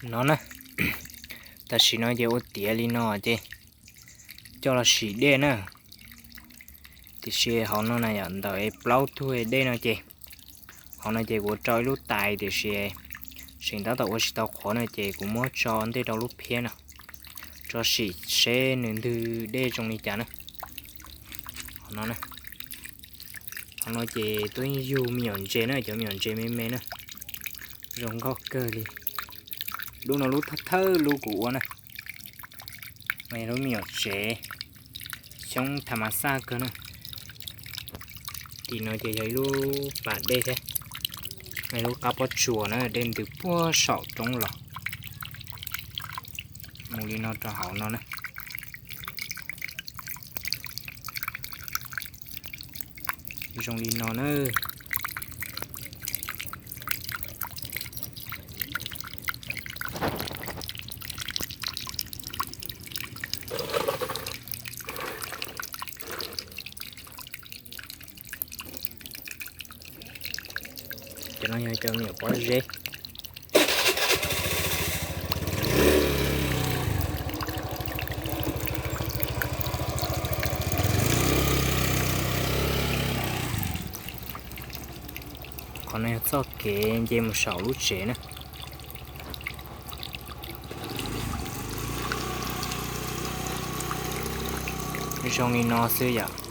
No na, tam sim no ces ua tiav li no ces coj los sim dej na. Tiam sis hauv no na yom, ntawm plaub tug dej no ces, hauv no ces kuv rau ib lub tais, tiam sis seem tab tom ua tsis tau qhuav no ces kuv muab tso ntej rau lub phiab no, tso sim seb nws ntwg dej zoo li cas na. Hauv no, hauv no ces twb yug me nyuam ntses na, cov me nyuam ntses me me na, zoo nkauj kawg li. Lub no lub thawj thawj lub kuv ua na, lub me nyuam tsev xyoob tham mas xaj kawg na. Tim no ces yog ib lub pas dej thiab, ib lub qab pob tsuas na, dej ntws puag saum roob los mus li no rau hauv no na. Zoo li no na. Cov no yog cov me nyuam pob zeb. Qhov no yog txoj kev nce mus saum lub tsev na. Zoo li no xwb yom.